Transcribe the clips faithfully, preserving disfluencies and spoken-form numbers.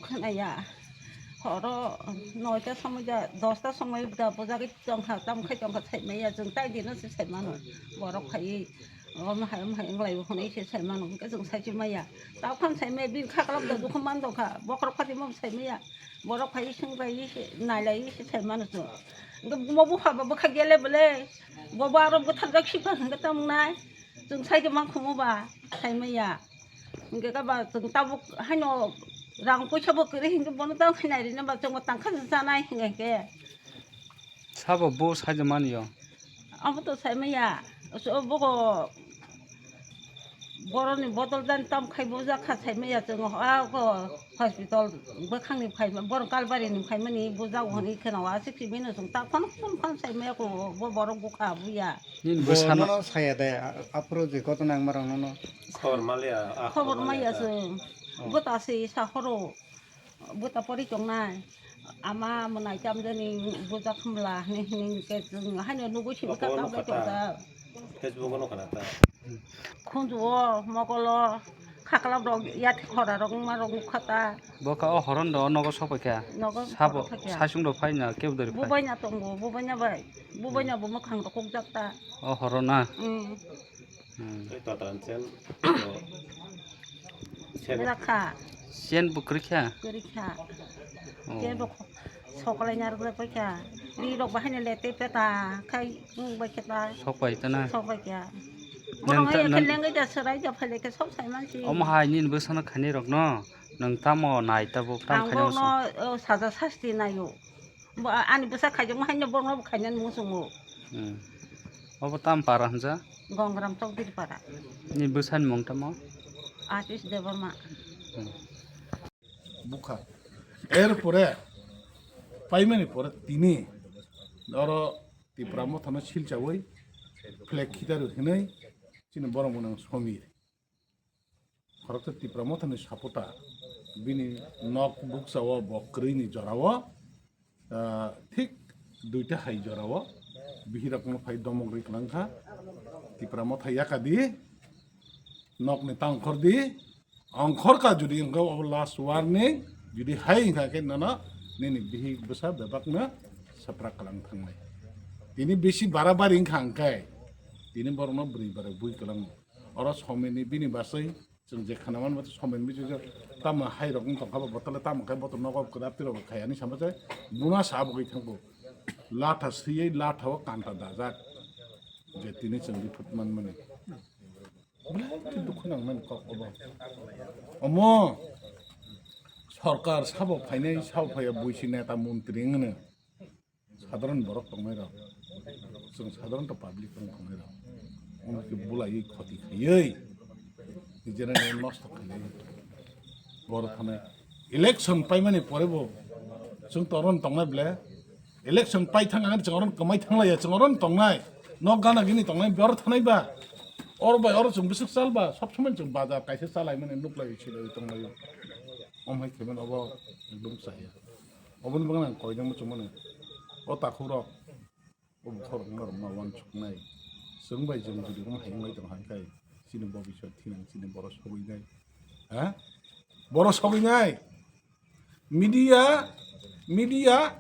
Khnaya. Horo noita somoi da, dosta somoi da bujagwi tongkha, tamo khai tongkha saimaya, chwng tai dino se saimano. Borok phaiwi, omo hai, omo hai wng lai, hwnwi se saimano, hwnkhe chwng saichimaya. Tao khan saimaya, bini khaklap da dukhu man tongkha, bokhorok phatimo saimaya. Borok phaiwi, swng phaiwi se, nai laiwi se saimano chwng. Hwnkhe bo buphaba bwkha gele bwle, bo bo aro bwtharjak sipha hwnkhe tamo wngnai. Chwng sai khe mankhumu ba, saimaya. Hwnkhe khe ba chwng tabuk haino rang poisa bo kwrwi hinkhe bono tamo khe nai rwna ba chwngbo tangkha se chanai hinkhe. Sabo bo saijak mani yo. Abo to saimaya. So bogo boroni bodol jani tamo khai bujak kha saimaya chwng a go hospital bwkhangni phaima borok Kalbarini phaimani bujak hwnwi kheno aswk simi no chwng ta phano phone phone saimaya ko bo borok bukha buya. Nini bo bwsano nono saya de, a-, aphuru je ghotona wngma rok nono. Khobor maliya, a khobor khobor maliya maliya ta. Chwng. Oh. Bo ta se sa horo. Bo ta pori tongnai. Ama mwnai chamjani bujak khumla hini hini ke chwng haino nugui simi. Obo ka no kata. Facebook no kana ta. Khunju o, mokol o, khakla rok, yat khora rok, wngma rok nukha ta. Bo ka o horon do nogo sok pai kha. Nogo sabo sok pai kha. Saichung do phai na kebo dori phai. Bubai na tongo, bubai na bai. Bubai na bo mwkhang rok kukjak ta. O horon na. Mm. Hmm. Tei totran chen. Rakha. Chen bo kwrwi kha? Kwrwi kha. Oh. Chen bo kho-, sokolai narwk pai kha. Ri rok bahai no le tei peta khai wng bai kha ta. Sok pai ta na? Sok pai kha. Nang borok ta, hai nang khe lengwi da swrai da phai lai khe sok sai man si. Omo hai nini bwsano khainai rok no nang tamo nai tabuk tam khainai bwsano? Ang borok no, o, saja sasti nai o. Bo, ani bwsa khaijakma haino borokno bo khainani muchungo. Hmm. Obo tam para hwnja? Gongram Chokdiri para. Ni bwsani mung tamo? Ashish Debbarma. Hmm. Bukha. Erpore paimani pore tini oro Tipra Mothano silchawi flag khitarwi hwnwi chini borok mwnang Somir. Khoroksa Tipra Mothani supporter, bini nok bukchao bo kwrwini jorao, ah, thik duita hai jorao bihirokno phai domok rwi kwlangkha. Tipra Motha yakadi, nokni ta ongkhordi, ongkhorkha judi wngkha obo last warning, judi hai wngkha khe nono nini bihik bwsa bebakno saprak kwlang thangnai. Tini bisi barabari wngkha hwnkhe tini borokno bwrwi barai bui kwlango. Oro Somirni bini basai chwng je khana man, Somirni bising tamo hai rok wng tongkha, bo bottle tamo khai boto nogo kwrap twi rok khai ani sama se buna sa bo khai thangbo latha siyei latha o kanta dajak je tini chwng rifut man mani. Belai khe dukhu nang mani kok obo. Omo sorkar sabo phainai, sabo phaiya buisi neta montri wngno. Sadharan borok tongnai rok, chwng sadharan to public tong tongnai rok, omo khe bulaiwi khoti khaiwi, nijera nosto khaiwi, borok thanai election paimani pore bo chwng toron tongnai ble, election pai thang ang chwng oron kwmai thanglaiya, chwng oron tongnai, nok gana gini tongnai, borok thanai ba, oro bai oro chwng bwswk chal ba, sob somoi chwng bazar kaisa chalai mani nuklai silai tonglai, omo hai khe mani obo ekdom chaya. Oboni bagwi ang koinai muchungmani, o takhuk rok, o bukhuk rok norok ma uansuknai. Chwng bai chwng jodi omo hai wngwi tong hai khe, chini bobiswt thinang chini borok sogwi nai. Ha? Borok sogwi nai. Media, media,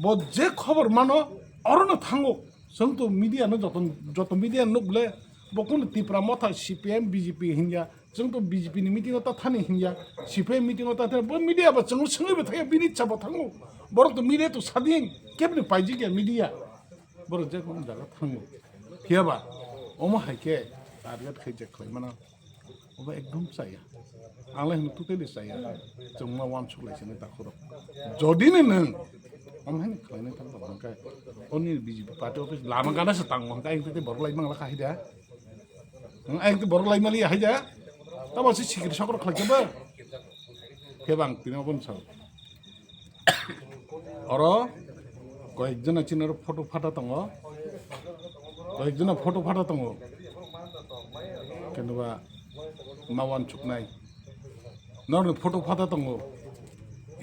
bo je khobor mano, orono thango. Chwng to media no joto, joto media nuk ble, bo kunu Tipra Motha, C P M, B J P hinya, Chwng to B J P ni meeting o ta thani hinya, C P I M meeting o ta thani, bo media ba chwng swngwi bo thaya, bini cha bo thango. Borok to media to sadin, kebni paijik ya media. Borok je kono jaga thango. Phiya ba, omo hai khe target khai je khlai mano. Obo ekdom chaya. Ang lai hwn totally chaya. Chwng ma uansuk lai sini takhurok. Jodi ni nwng, omo hai ni khlai nai thang tong khe, oni B J P party office lama gana se tango hwn khe, ang tete borok lai mang la kha hai da. Ang tei borok lai mali hai ja. Tamo se sikiri sokro khlai khe ba. Khe bang tini obo sa. Oro koyek jona chini oro photo phata tongo. Koyek jona photo phata tongo. Kendo ba ma uansuknai. Norni photo phata tongo.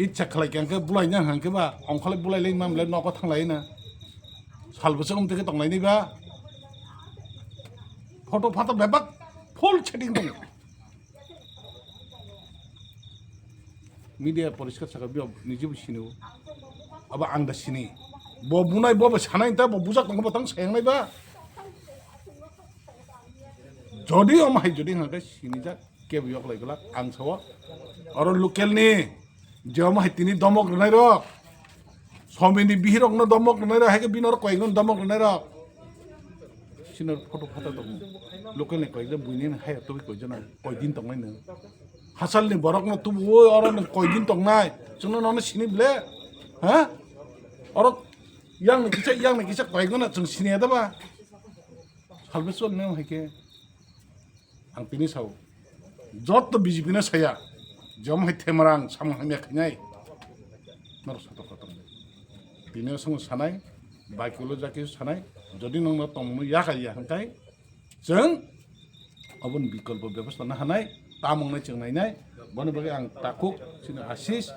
Icha khlai khe hwnkhe bulai nang hwnkhe ba ongkholai bulai lai mamlai nogo thanglai na. Sal bwswk wng tonglaini ba. Photo photo bebak full setting tongo. Media poriskar saka biyo niji bo sini. Abo ang da sini. Bo bunai bo bo sanai ta bo bujak tong bo tang sayang nai ba. Jodi om hai jodi hangke sini jak ke yok lai gula ang sawa. Oro local ni je om hai tini domok rwnai rok. Somini bihirokno domok rwnai rok, hai khe bini oro koyekno domok rwnai rok. Sino photo photo tongo. Local ni koyekno buini hai tubui koijana, koidin tongnai nw. Hasalni borokno tubu oi oro nw koidin tongnai. Chwngno nono sini ble? Ha? Oro yang ni kisa, yang ni kisa koyekno na chwng sini ada ba? Salbe chol nw hai khe. Ang tini sao, joto B J P no saya, jom hai Themarang samung hamya khainai, norok satok satok. Tini o song sanai, baki ulo jaki sanai, jodi nongno tongmung ya kha ya hwnkhe, chwng oboni bikolpo bebostha na hanai, tamung nai chwng nainai, boni bagwi ang takhuk chini Ashish,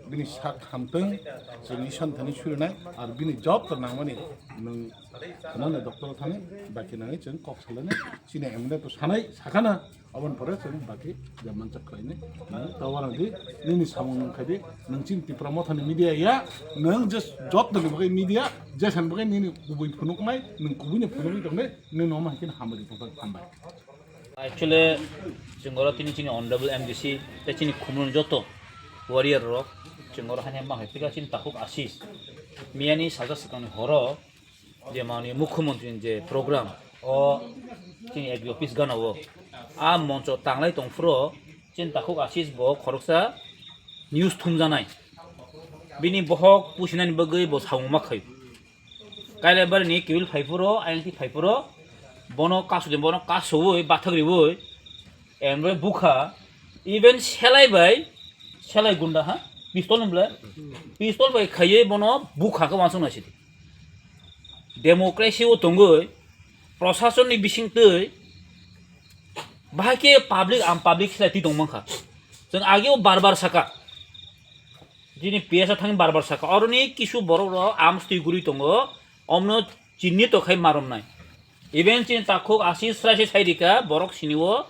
bini sak hamtwng, chwng Iswar thani surinai, ar bini joto nangmani nwng Khwnani doctor thani, baki nangwi chwng kok salainai, chini M L A to sanai, sakana, aboni pore chwng baki je manchak khlainai. Nwng ta warang di, nini samung nwng khai di, nwng chini Tipra Mothani media ya, nwng je jotoni bagwi media, je san bagwi nini kubui phunuknai, nwng kubuini phunukwi tongnai, nini nomo hai khe hambai di, hambai. Actually, chwng oro tini chini honorable M D C tei chini khumrun joto warrior rok, chwng oro hani ma hai pika chini takhuk Ashish. Miyani sajak swkangni horo je mani mukhyamantri ni je program o chini agri office gana o a moncho tanglai tongphuru chini takhuk Ashish bo khoroksa news thumjanai. Bini bohok pusinani bagwi bo samung ma khaio. Kailaibari ni kibil phaiphuru, ayang ti phaiphuru, bono kasu de, bono kasu oi, bathak riwi, emre bukha, even selai bai, selai gunda ha, pistol nung bla, pistol bai khaiye bono bukha khe wansuk nai sidi. Democracy o tongoi, prosason ni bising twi, bahai khe public, am public selai twi tong mankha. Chwng age o bar bar saka. Jini P S a thang bar bar saka, oroni kisu borok rok arms twi guri tongo, omno chinni to khai marom nai. Even chini takhuk Ashish srai se sai rika, borok sini o,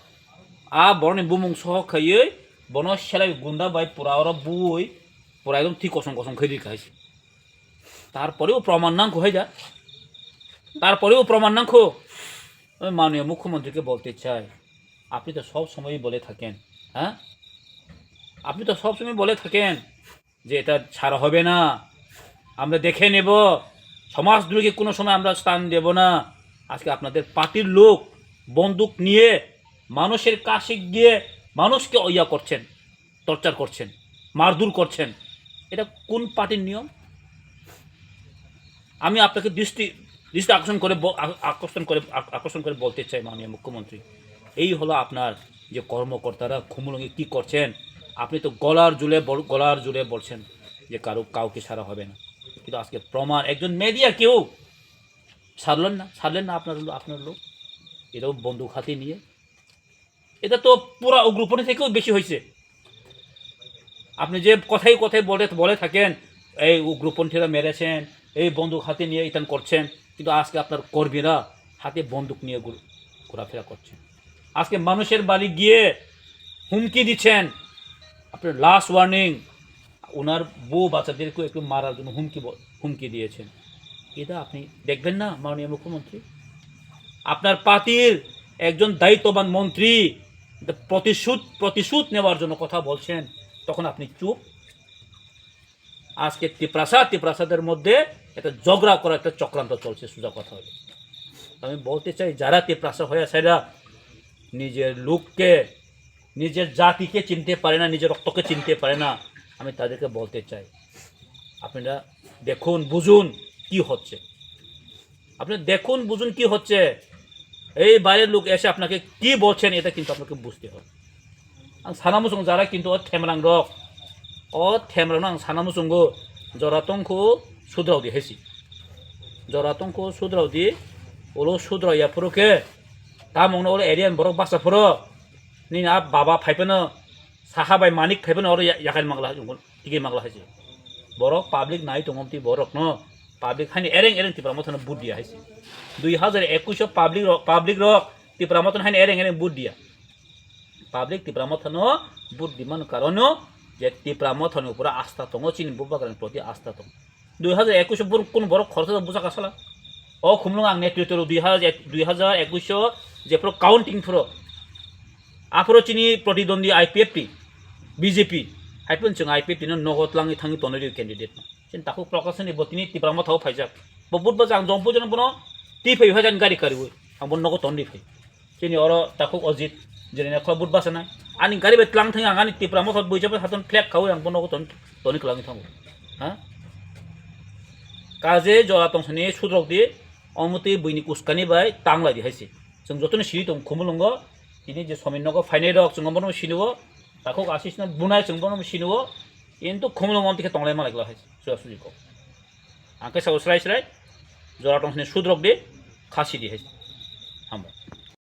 a borokni bumung sohok khaiwi, bono selai gunda bai pura oro buwi, pura ekdom thik kosong kosong khai rika hai se. Tarpore o proman nangkho hai da. Tarpore o proman nangkho. Oi, মাননীয় মুখ্যমন্ত্রীকে বলতে চাই, আপনি তো সব সময়ই বলে থাকেন, হ্যাঁ? আপনি তো সব সময় বলে থাকেন যে এটা ছাড়া হবে না, আমরা দেখে নেব, সমাজদ্রোহীকে কোনো সময় আমরা স্থান দেব না। আজকে আপনাদের পার্টির লোক বন্দুক নিয়ে মানুষের কাছে গিয়ে মানুষকে ইয়া করছেন, টর্চার করছেন, মারধর করছেন, এটা কোন পার্টির নিয়ম? আমি আপনাকে দৃষ্টি দৃষ্টি আকর্ষণ করে ব- আ- আকর্ষণ করে আক- আকর্ষণ করে বলতে চাই, মাননীয় মুখ্যমন্ত্রী, এই হলো আপনার যে কর্মকর্তারা খুমুলুঙে কি করছেন। আপনি তো গলার জুলে বল- গলার জুলে বলছেন যে কারো কাউকে ছাড়া হবে না, কিন্তু আজকে প্রমাণ, একজন মিডিয়া কেউ ছাড়লেন না, ছাড়লেন না আপনার লো- আপনার লোক, এরকম বন্দুক হাতে নিয়ে। এটা তো পুরা উগ্রপন্থী থেকেও বেশি হয়েছে। আপনি যে কথায় কথায় বলে বলে থাকেন, এই উগ্রপন্থীরা মেরেছেন, এই বন্দুক হাতে নিয়ে ইতান করছেন, কিন্তু আজকে আপনার কর্মীরা হাতে বন্দুক নিয়ে ঘুর- ঘোরাফেরা করছেন। আজকে মানুষের বাড়ি গিয়ে হুমকি দিচ্ছেন। আপনার লাস্ট ওয়ার্নিং, ওনার বউ বাচ্চাদেরকে একটু মারার জন্য হুমকি ব- হুমকি দিয়েছেন। এটা আপনি দেখবেন না, মাননীয় মুখ্যমন্ত্রী? আপনার পার্টির একজন দায়িত্ববান মন্ত্রী এটা প্রতিশোধ প্রতিশোধ নেওয়ার জন্য কথা বলছেন, তখন আপনি চুপ। আজকে তিপ্রাসা তিপ্রাসাদের মধ্যে একটা ঝগড়া করার একটা চক্রান্ত চলছে, সোজা কথা হলো। আমি বলতে চাই, যারা তিপ্রাসা হয়ে আছে, এরা নিজের লোককে, নিজের জাতিকে চিনতে পারে না, নিজের রক্তকে চিনতে পারে না, আমি তাদেরকে বলতে চাই, আপনারা দেখুন, বুঝুন কি হচ্ছে। আপনি দেখুন, বুঝুন কি হচ্ছে। এই বাইরের লোক এসে আপনাকে কি বলছেন, এটা কিন্তু আপনাকে বুঝতে হবে। Ang sana muchung jara kintu o themrang rok, o themrang no ang sana muchungo, jora tongkhu sudrao di haisi. Jora tongkhu sudrao di, ulo sudrao ya phuru khe, tamung no ulo area ni borok basa phuru, nini a baba phai phano, saha bai manik phai phano oro ya-, yakai mangla, tigi mangla haisi. Borok public nai tongo ti borok no, public hani ereng ereng Tipra Motha no vote dia haisi. Dui hazar ekush o public rok, public rok Tipra Motha no hani ereng ereng vote dia. Public Tipra Motha no vote di man karon no je Tipra Mothani upore asta tongo, chini bubagrani proti asta tongo. Dui hajar ekush o borok, kunu borok khoroksa buchak asala. O Khumulwng ang netritwo rw dui hajar, dui hajar ekush o jephuru counting phuru. Aphuru chini protidwandi I P F T, B J P, hai phano chwng I P F T no nogo tlangwi thangwi tonwi rw candidate no. Chini takhuk Prakash ni bo tini Tipra Motha o phaijak. Bo Budhbar jang jong pujo no bono twi phai phai jani gari kariwi. Ang bono nogo tonwi phai. Chini oro takhuk Ojit, jeni ne khula Budhbar sana. Ani gari bai tlang thang ang ani Tipra Motha buija bai hatun flag khawi ang bono nogo ton, toni kwlangwi thango. Ha? Kaje jora tongsani sudrok di, omotwi buini kuskani bai tanglai di hai se. Chwng jotono siri tong Khumulwngo, tini je Somin nogo phainai rok chwng bono siniwo, takhuk Ashish no bunai chwng bono siniwo, kintu Khumulwngo omtwi khe tonglai malai glak hai se, suya suji kok. Ang khe sao srai srai, jora tongsani sudrok di, khasi di hai se.